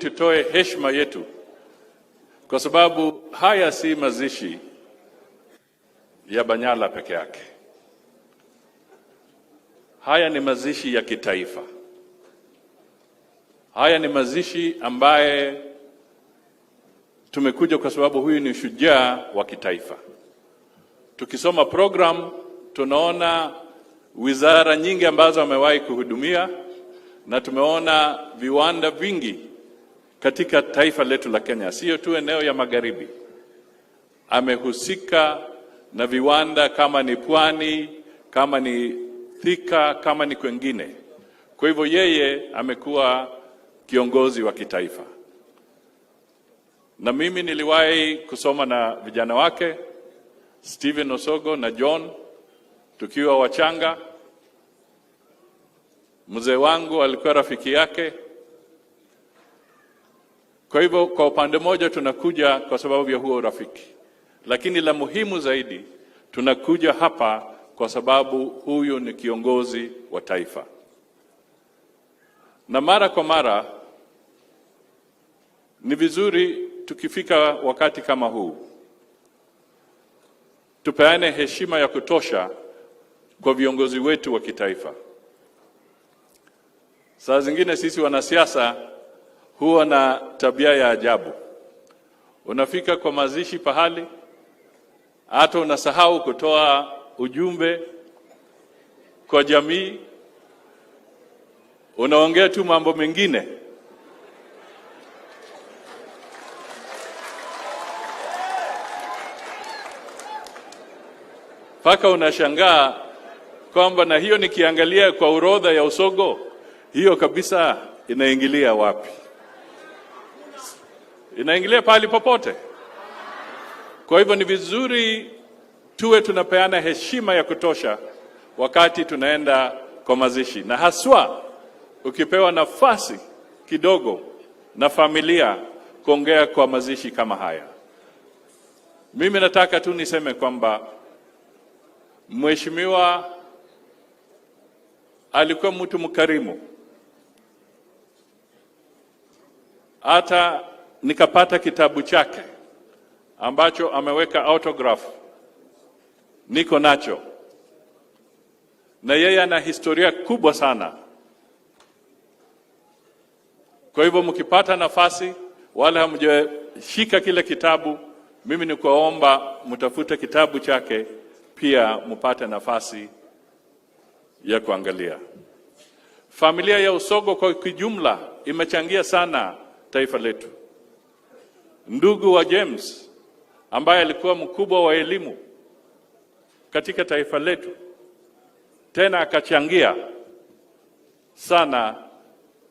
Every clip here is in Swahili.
Tutoe heshima yetu, kwa sababu haya si mazishi ya Banyala peke yake. Haya ni mazishi ya kitaifa. Haya ni mazishi ambaye tumekuja kwa sababu huyu ni shujaa wa kitaifa. Tukisoma program tunaona wizara nyingi ambazo amewahi kuhudumia na tumeona viwanda vingi katika taifa letu la Kenya, sio tu eneo ya magharibi. Amehusika na viwanda kama ni Pwani, kama ni Thika, kama ni kwengine. Kwa hivyo yeye amekuwa kiongozi wa kitaifa, na mimi niliwahi kusoma na vijana wake Stephen Osogo na John tukiwa wachanga. Mzee wangu alikuwa rafiki yake. Kwa hivyo kwa upande mmoja tunakuja kwa sababu ya huo urafiki, lakini la muhimu zaidi tunakuja hapa kwa sababu huyu ni kiongozi wa taifa, na mara kwa mara ni vizuri tukifika wakati kama huu tupeane heshima ya kutosha kwa viongozi wetu wa kitaifa. Saa zingine sisi wanasiasa huwa na tabia ya ajabu. Unafika kwa mazishi pahali, hata unasahau kutoa ujumbe kwa jamii, unaongea tu mambo mengine. Mpaka unashangaa kwamba na hiyo nikiangalia kwa orodha ya Osogo, hiyo kabisa inaingilia wapi? Inaingilia pahali popote. Kwa hivyo ni vizuri tuwe tunapeana heshima ya kutosha wakati tunaenda kwa mazishi, na haswa ukipewa nafasi kidogo na familia kuongea kwa mazishi kama haya. Mimi nataka tu niseme kwamba mheshimiwa alikuwa mtu mkarimu, hata nikapata kitabu chake ambacho ameweka autograph, niko nacho, na yeye ana historia kubwa sana. Kwa hivyo mkipata nafasi, wale hamjashika kile kitabu, mimi ni kuwaomba mtafute kitabu chake pia mpate nafasi ya kuangalia. Familia ya Osogo kwa kijumla imechangia sana taifa letu. Ndugu wa James ambaye alikuwa mkubwa wa elimu katika taifa letu, tena akachangia sana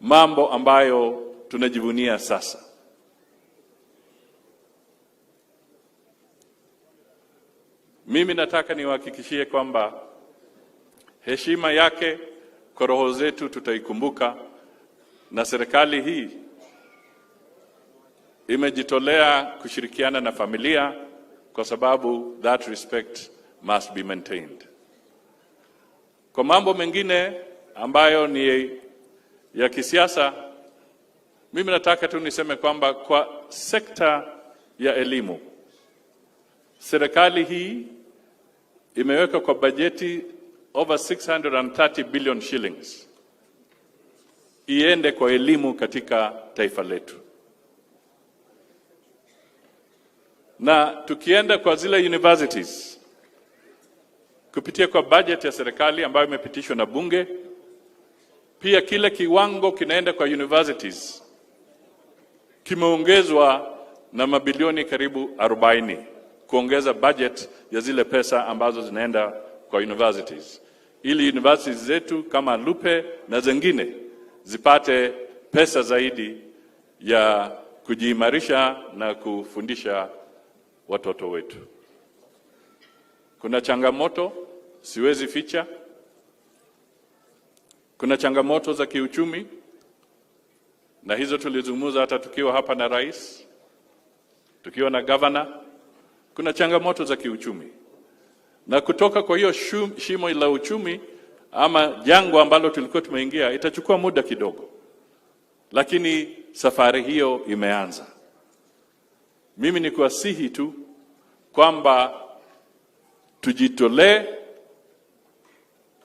mambo ambayo tunajivunia sasa. Mimi nataka niwahakikishie kwamba heshima yake kwa roho zetu tutaikumbuka, na serikali hii imejitolea kushirikiana na familia kwa sababu that respect must be maintained. Kwa mambo mengine ambayo ni ya kisiasa, mimi nataka tu niseme kwamba kwa sekta ya elimu, serikali hii imeweka kwa bajeti over 630 billion shillings iende kwa elimu katika taifa letu. Na tukienda kwa zile universities kupitia kwa budget ya serikali ambayo imepitishwa na bunge, pia kile kiwango kinaenda kwa universities kimeongezwa na mabilioni karibu 40 kuongeza budget ya zile pesa ambazo zinaenda kwa universities, ili universities zetu kama Lupe na zingine zipate pesa zaidi ya kujiimarisha na kufundisha watoto wetu. Kuna changamoto, siwezi ficha. Kuna changamoto za kiuchumi, na hizo tulizungumza hata tukiwa hapa na rais, tukiwa na governor. Kuna changamoto za kiuchumi, na kutoka kwa hiyo shimo la uchumi ama jangwa ambalo tulikuwa tumeingia itachukua muda kidogo, lakini safari hiyo imeanza. Mimi ni kuwasihi tu kwamba tujitolee,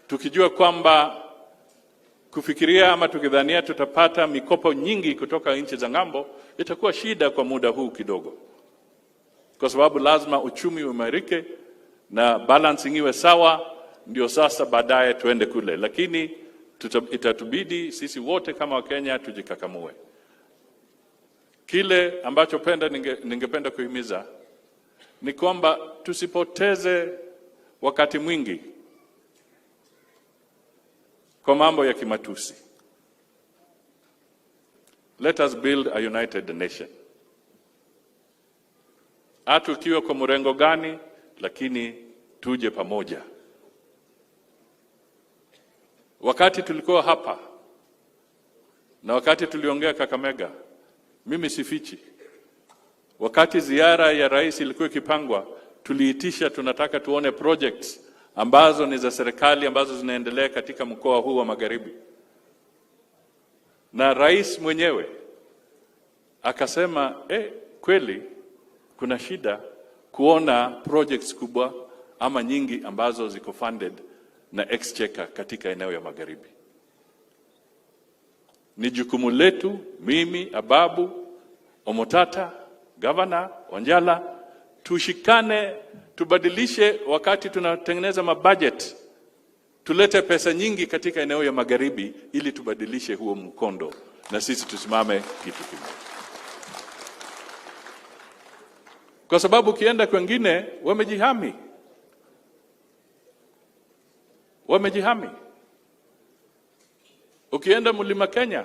tukijua kwamba kufikiria ama tukidhania tutapata mikopo nyingi kutoka nchi za ng'ambo itakuwa shida kwa muda huu kidogo, kwa sababu lazima uchumi uimarike na balancing iwe sawa, ndio sasa baadaye tuende kule, lakini itatubidi sisi wote kama Wakenya tujikakamue. Kile ambacho ningependa kuhimiza ni kwamba tusipoteze wakati mwingi kwa mambo ya kimatusi. Let us build a united nation. Hata ukiwa kwa mrengo gani, lakini tuje pamoja. Wakati tulikuwa hapa na wakati tuliongea Kakamega, mimi sifichi. Wakati ziara ya rais ilikuwa ikipangwa, tuliitisha, tunataka tuone projects ambazo ni za serikali ambazo zinaendelea katika mkoa huu wa Magharibi, na rais mwenyewe akasema kweli kuna shida kuona projects kubwa ama nyingi ambazo ziko funded na exchequer katika eneo ya Magharibi. Ni jukumu letu, mimi, Ababu, Omotata, Governor Wanjala, tushikane, tubadilishe wakati tunatengeneza mabudget, tulete pesa nyingi katika eneo ya Magharibi ili tubadilishe huo mkondo na sisi tusimame kitu kimoja, kwa sababu ukienda kwengine wamejihami, wamejihami. Ukienda Mlima Kenya,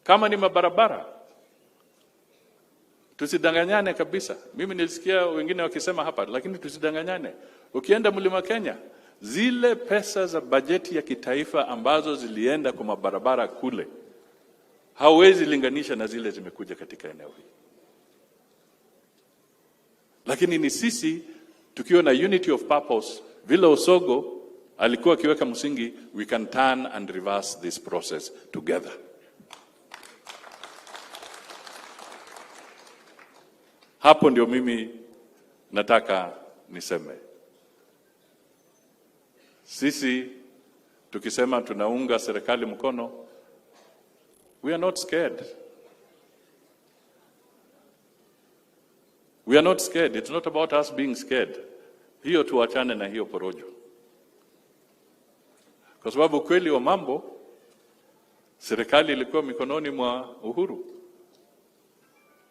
kama ni mabarabara, tusidanganyane kabisa. Mimi nilisikia wengine wakisema hapa, lakini tusidanganyane. Ukienda Mlima Kenya, zile pesa za bajeti ya kitaifa ambazo zilienda kwa mabarabara kule, hauwezi linganisha na zile zimekuja katika eneo hili. Lakini ni sisi tukiwa na unity of purpose, vile Osogo alikuwa akiweka msingi, we can turn and reverse this process together. Hapo ndio mimi nataka niseme, sisi tukisema tunaunga serikali mkono, we are not scared. We are not scared. It's not about us being scared. Hiyo tuachane na hiyo porojo, kwa sababu kweli wa mambo, serikali ilikuwa mikononi mwa Uhuru.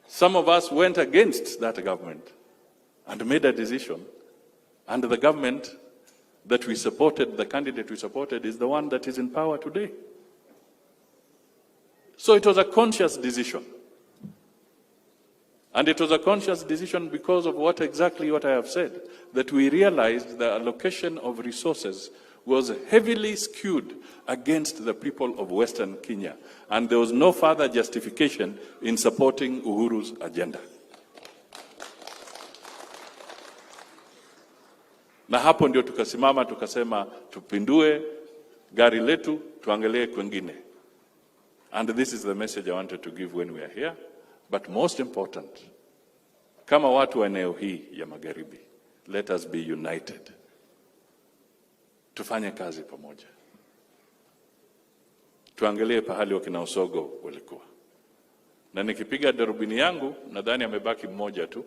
Some of us went against that government and made a decision, and the government that we supported, the candidate we supported, is the one that is in power today. So it was a conscious decision. And it was a conscious decision because of what exactly what I have said, that we realized the allocation of resources was heavily skewed against the people of Western Kenya, and there was no further justification in supporting Uhuru's agenda. Na hapo ndio tukasimama tukasema tupindue gari letu tuangalie kwengine. And this is the message I wanted to give when we are here. But most important, kama watu wa eneo hii ya Magharibi, let us be united. Tufanye kazi pamoja. Tuangalie pahali wakina Osogo walikuwa. Na nikipiga darubini yangu, nadhani amebaki mmoja tu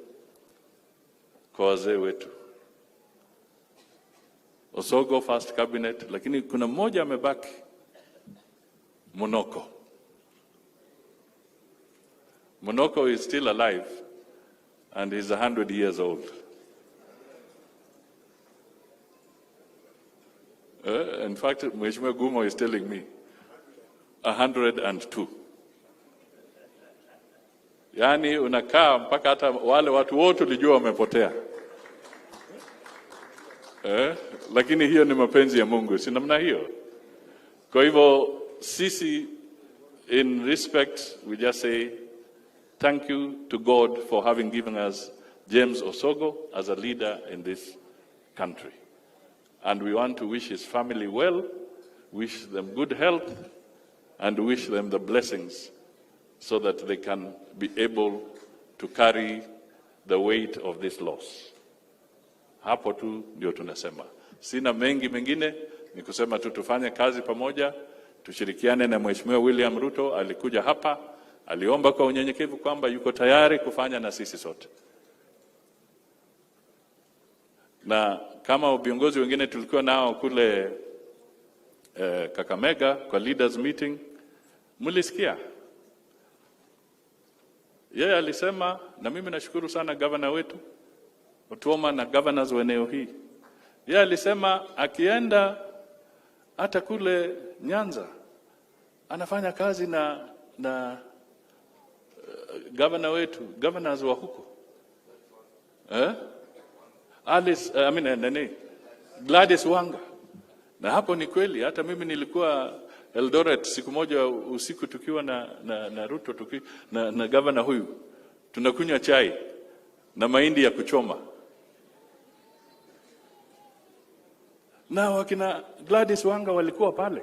kwa wazee wetu. Osogo first cabinet, lakini kuna mmoja amebaki, Monoko. Monoko is still alive and is 100 years old. In fact, Mheshimiwa Gumo is telling me 102. Yaani unakaa mpaka hata wale watu wote ulijua wamepotea. Lakini hiyo ni mapenzi ya Mungu, si namna hiyo. Kwa hivyo sisi, in respect, we just say thank you to God for having given us James Osogo as a leader in this country. And we want to wish his family well, wish them good health, and wish them the blessings so that they can be able to carry the weight of this loss. Hapo tu ndio tunasema. Sina mengi mengine, ni kusema tu tufanye kazi pamoja, tushirikiane na Mheshimiwa William Ruto. Alikuja hapa, aliomba kwa unyenyekevu kwamba yuko tayari kufanya na sisi sote, na kama viongozi wengine tulikuwa nao kule Kakamega kwa leaders meeting, mlisikia yeye alisema, na mimi nashukuru sana gavana wetu Otuoma na governors wa eneo hii. Yeye alisema akienda hata kule Nyanza anafanya kazi na governor wetu, governors wa huko, eh? Alice, I mean, nani? Gladys Wanga. Na hapo ni kweli, hata mimi nilikuwa Eldoret siku moja usiku tukiwa na Ruto na governor huyu, tunakunywa chai na mahindi ya kuchoma, na wakina Gladys Wanga walikuwa pale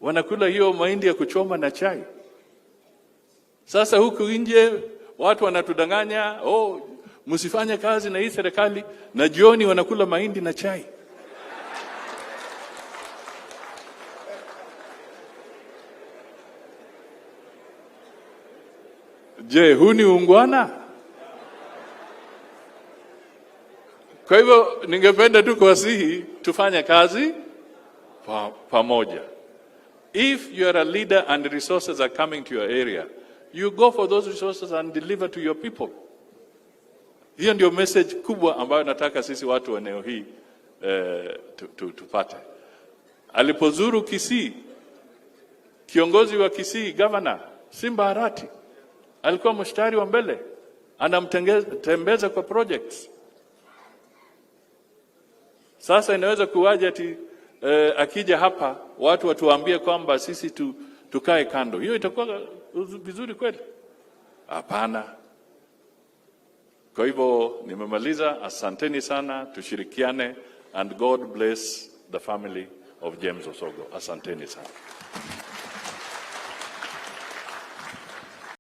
wanakula hiyo mahindi ya kuchoma na chai. Sasa huku nje watu wanatudanganya, "Oh, msifanye kazi na hii serikali," na jioni wanakula mahindi na chai. Je, huu ni uungwana? Kwa hivyo ningependa tu kuwasihi tufanye kazi pamoja. If you are a leader and resources are coming to your area, you go for those resources and deliver to your people. Hiyo ndio message kubwa ambayo nataka sisi watu wa eneo hii tupate. Alipozuru Kisii, kiongozi wa Kisii, Governor Simba Arati, alikuwa mstari wa mbele, anamtembeza kwa projects. Sasa inaweza kuwaje ati akija hapa watu watuambie kwamba sisi tukae kando? Hiyo itakuwa vizuri kweli? Hapana. Kwa hivyo nimemaliza, asanteni sana, tushirikiane and God bless the family of James Osogo. Asanteni sana.